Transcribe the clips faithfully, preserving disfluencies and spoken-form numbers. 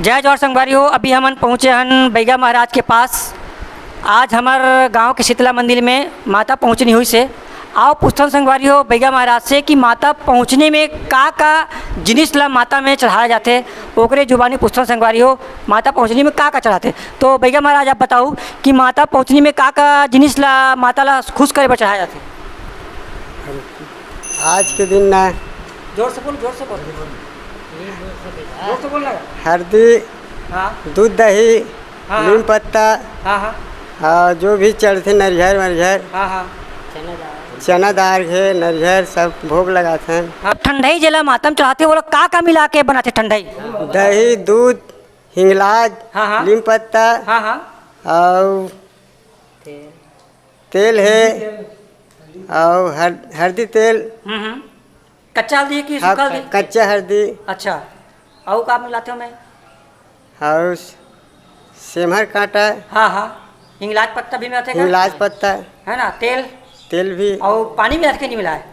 जय जोहार संगवारी हो, अभी हमन पहुँचे हन बैगा महाराज के पास। आज हमर गांव के शीतला मंदिर में माता पहुँचनी होइस हे। आओ पूछथन संगवारी हो बैगा महाराज से कि माता पहुँचनी में का का जिनिस ला माता में चढ़ाया जाथे, ओकरे जुबानी पूछथन संगवारी हो, माता पहुँचनी में का का चढ़ाथे। तो बैगा महाराज, आप बताओ कि माता पहुँचनी में का का जिनिस ला माता ला खुश करे बर चढ़ाया जाथे? आज के दिन ना जोर से बोल, जोर से बोल, जोर से बोल ना। हरदी, हाँ दूध दही, हाँ। नीम पत्ता हाँ हाँ और जो भी चढ़थे नरिहर मरिहर, हाँ हाँ। चना दार घे नरिहर सब भोग लगाथन। हाँ, ठंडई जेला माता में चढ़ाथे, ओला का का मिला के बनाथे ठंडई? दही, दूध, हिंगलाज, हाँ, हाँ। नीम पत्ता हाँ हाँ। और तेल है और हर, हरदी तेल, हम्म हम्म। कच्चा हल्दी है कि हाँ, सूखा हल्दी? कच्चा हरदी अच्छा, अउ का मिलाथे ओमे? और सेमहर कांटा, हाँ हाँ, हिंगलाज पत्ता भी मिलाथे का? हिंगलाज पत्ता, है ना, तेल तेल भी, अउ पानी मिलाथे कि नहीं मिलाए?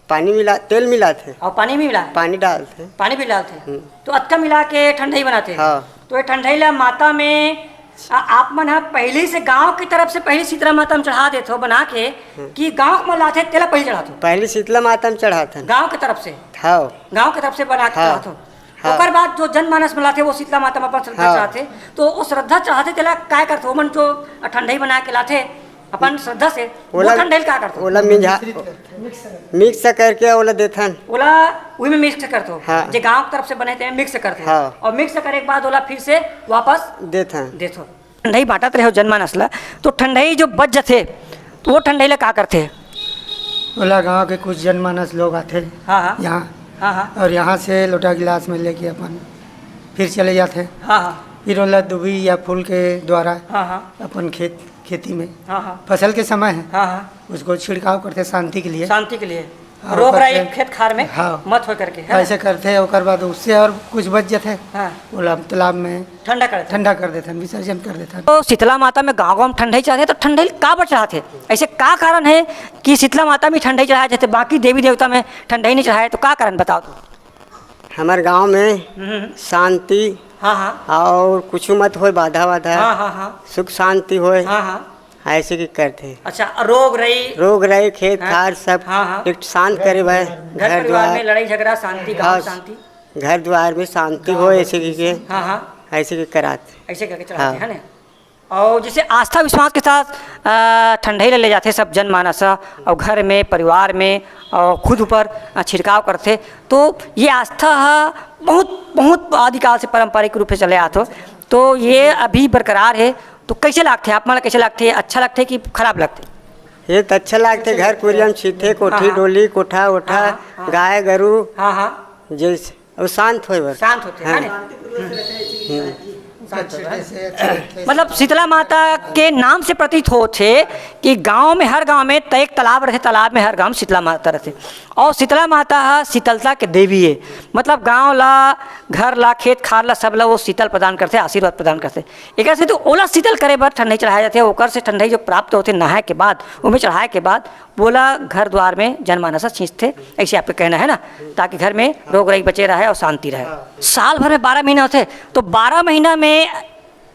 पानी मिला, तेल मिलाथे, अउ पानी भी मिलाए? पानी डालथे। पानी भी डालथे। हम्म। तो अतका मिला के ठंडई बनाथे। हाँ। तो ये ठंडई ला माता में आ, आप मन ह पहली से गांव की तरफ से पहली शीतला माता में चढ़ा देथो बना के कि गांव में लाथे तेला पहली चढ़ाथो? पहली शीतला माता में चढ़ाथन। गांव की तरफ से, हाँ। गांव की तरफ से बना के हाँ। चढ़ाथो। हाँ। ओकर बाद जो जनमानस में लाथे वो शीतला माता में अपन श्रद्धा हाँ। चढ़ाथे। तो वो श्रद्धा चढ़ाथे तेला काय करथो? ओमन जो ठंडई बना के लाथे अपन श्रद्धा से, वो ओला ठंडई का करथो? ओला मिंझा, मिक्स करके ओला देथन। ओला उही में मिक्स करथो। हाँ। जे गांव की तरफ से बने ते मिक्स करथो। हाँ। और मिक्स करे के बाद ओला फिर से वापस देथन। देथो। ठंडई बांटत रहे हो जनमानस ला, तो ठंडई जो बच जथे, तो वो ठंडई ला का करथे? ओला गांव के कुछ जनमानस लोग आथे हाँ, हाँ। यहाँ, हाँ, हाँ। और यहाँ से लोटा गिलास में लेके अपन फिर चले जाथे। हाँ, हाँ। फिर ओला दुबी या फूल के द्वारा हाँ, हाँ। अपन खेत, खेती में हाँ, हाँ। फसल के समय है, हाँ, हाँ। उसको छिड़काव करथे शांति के लिए। शांति के लिए। हाँ, रोग ऊपर से राई खेत खार में हाँ। मत होय करके, है ना? ऐसे करथे, ओकर बाद उससे और कुछ बच जथे, हाँ। ओला तालाब में ठंडा कर देथे। ठंडा कर देथन, विसर्जन कर देथन। तो शीतला माता में गांव गांव में ठंडई चढ़ाथे, तो ठंडई का बर चढ़ाथे? ऐसे का कारण है कि शीतला माता में ठंडई चढ़ाए जाथे, बाकी देवी देवता में ठंडई नहीं चढ़ाए, तो का कारण बताओ तो? हमारे गांव में हम्म। शांति हाँ, हाँ। और कुछ मत होए, बाधा वाधा, हाँ, हाँ, हाँ। सुख शांति होए, हाँ, हाँ। ऐसे की करथे। अच्छा, रोग रई। रोग रहे, खेत हाँ। खार सब हाँ, हाँ। एक शांत करे बर घर परिवार में लड़ाई झगड़ा शांति, गांव हाँ, शांति। घर द्वार में शांति हो, ऐसे की के, हाँ, हाँ। ऐसे की कराथे। ऐसे करके चढ़ाते हाँ। हैं ना। और जैसे आस्था विश्वास के साथ अ, ठंडई ले, ले जाते सब जनमानस ह, और घर में, परिवार में, और खुद ऊपर अ, छिड़काव करते, तो ये आस्था ह बहुत, बहुत आदिकाल से पारंपरिक रूप से चले आत हो, तो ये अभी बरकरार है। तो कैसे लागथे आप मन ला, कैसे लागथे? अच्छा लागथे कि खराब लागथे? ये तो अच्छा लागथे, घर कुरिया में छीथे, कोठी हाँ, हाँ। डोली, कोठा ओठा, हाँ, हाँ, हाँ। गाय गरु, हाँ, हाँ। जैसे वो शांत होए बर। शांत होते हैं, हाँ। है ना? शांत होते हैं। मतलब शीतला माता के नाम से प्रतीत होथे कि गांव में, हर गांव में त एक तालाब रहथे, तालाब में हर गांव में शीतला माता रहथे। और शीतला माता ह शीतलता के देवी है, मतलब गांव ला, घर ला, खेत खार ला, सब ला वो शीतल प्रदान करथे, आशीर्वाद प्रदान करथे। एकर से तो ओला शीतल करे बर ठंडई चढ़ाए जाथे, ओकर से ठंडई जो प्राप्त होथे नहाए के बाद, ओमे चढ़ाए के बाद, ओला घर द्वार में जनमानस ह छींचथे, ऐसे आपके कहना है ना, ताकि घर में रोग रई बचे रहे और शांति रहे। साल भर में बारह महीना होथे, तो बारह महीना में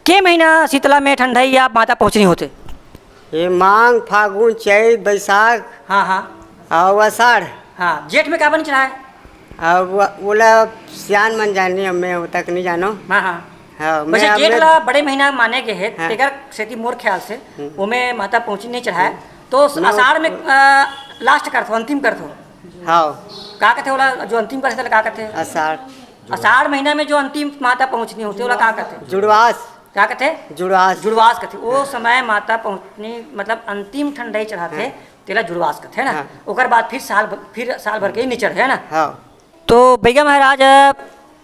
के महीना शीतला में ठंडई या माता पहुँचनी होथे? ये मांग, फागुन, चैत, बैसाख हाँ, हाँ। और आषाढ़। हाँ, जेठ में काबर नहीं चढ़ाए? अब वो-, ओला सियान मन जानी, अब मैं वो तक नहीं जानो। हाँ, हाँ। हाँ, मैं वैसे अब जेठ मैं ला बड़े महीना माने गए है, हाँ। तेकर सेती मोर ख्याल से हम्म। ओमे माता पहुँची नहीं चढ़ाए, तो मैं आषाढ़ में अ, लास्ट करथो, अंतिम करथो। हाँ, का कथे ओला, जो अंतिम करथे तेला का कथे? आषाढ़। आषाढ़ महीना में जो अंतिम माता पहुँचनी होथे ओला का कथे? जुड़वास। का कथे? जुड़वास। जुड़वास कथे। वो समय माता पहुँचनी, मतलब अंतिम ठंडई चढ़ाथे, हाँ। तेला जुड़वास कथे, है ना? हाँ। ओकर बाद फिर साल भ-, फिर साल भर के ही नहीं चढ़े, है ना? हाँ। तो बैगा महाराज,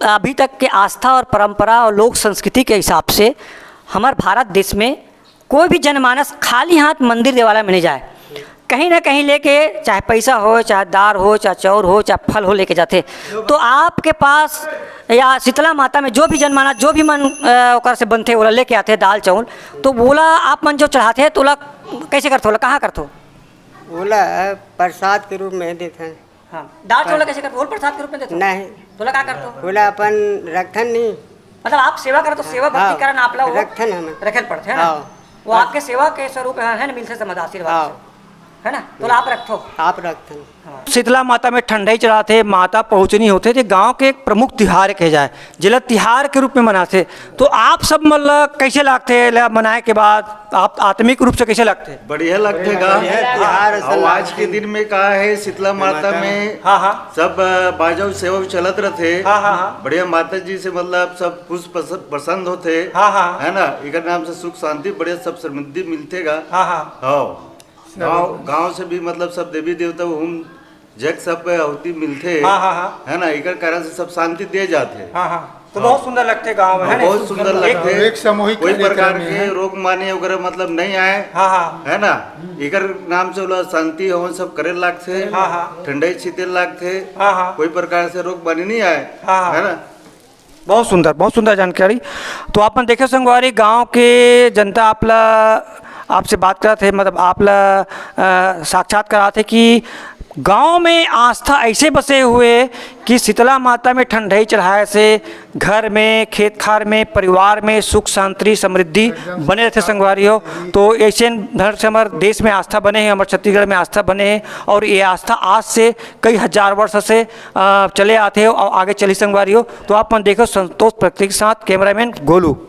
अभी तक के आस्था और परंपरा और लोक संस्कृति के हिसाब से हमार भारत देश में कोई भी जनमानस खाली हाथ मंदिर देवाला में नहीं जाए, कहीं ना कहीं लेके, चाहे पैसा हो, चाहे दार हो, चाहे चाउर हो, चाहे फल हो, लेके जाथे। तो आपके पास या शीतला माता में जो भी जनमानस, जो भी मन अ, ओकर से बनथे, ओला लेके आथे दाल चाउर, तो ओला आप मन जो चढ़ाथे तो ओला कैसे करथो, ओला कहाँ करथो? ओला प्रसाद के रूप में देथन। हाँ, दाल चाउर ला कैसे करथो? ओला प्रसाद के रूप में देथो? नहीं। तो ओला का करथो? ओला अपन रखथन नहीं। मतलब आप सेवा करत हो, सेवा भक्ति हाँ, करन आप ला वो रखथन हम। रखे ल पड़थे, है ना? हाँ। वो आपके सेवा के स्वरूप है, है ना, मिलथे समझ आशीर्वाद हाँ। से, है ना? तो आप रखथो। आप रखथन। हाँ। शीतला माता में ठंडई चढ़ाथे, माता पहुँचनी होथे, जे गांव के एक प्रमुख तिहार कहे जाए, जेला तिहार के रूप में मनाथे। तो आप सब मन ला कैसे लागथे, एला मनाए के बाद आप आत्मिक रूप से कैसे लागथे? बढ़िया लगथे गा। बढ़िया तिहार असन अउ आज के लागथे। दिन में का है, शीतला माता माता में हाँ, हाँ। सब, अ, बाजा सेवा चलत रथे। हाँ, हाँ, हाँ। बढ़िया माता जी से मतलब सब खुश पस-, पसंद होथे। हाँ, हाँ। है ना, एकर नाम से सुख शांति बढ़िया सब समृद्धि मिलथे गा। हाँ, हाँ। हाँ। गाँव, गाँव से भी मतलब सब देवी देवता हम जग सब पे आहुति मिलथे। हाँ, हाँ, हाँ। है ना, एकर कारण से सब शांति दे जाथे। हाँ, हाँ। तो हाँ। बहुत सुंदर लगथे गाँव में, हाँ, है ना? बहुत सुंदर एक लगथे। एक सामूहिक कोई प्रकार कार्यक्रम में के है। रोग माने वगैरह मतलब नहीं आए। हाँ, हाँ। है ना, एकर नाम से ओला शांति हवन सब करे लागथे। हाँ, हाँ। ठंडई छीते लागथे। हाँ, हाँ। कोई प्रकार से रोग माने नहीं आए। हाँ, हाँ। है ना? बहुत सुंदर, बहुत सुंदर जानकारी। तो आप मन देखे संगवारी, गांव के जनता आप ला, आपसे बात करत हे, मतलब आप ला, अ, साक्षात करात हे कि गांव में आस्था ऐसे बसे हुए हे कि शीतला माता में ठंडई चढ़ाए से घर में, खेत खार में, परिवार में सुख शांति समृद्धि बने रहथे संगवारी हो। तो ऐसे ढंग से हमर देश में आस्था बने हे, हमर छत्तीसगढ़ में आस्था बने हे, और ये आस्था आज से कई हजार वर्ष से, अ, चले आथे और आगे चली संगवारी हो। तो आप मन देखो संतोष प्रकृति के साथ कैमरामैन गोलू।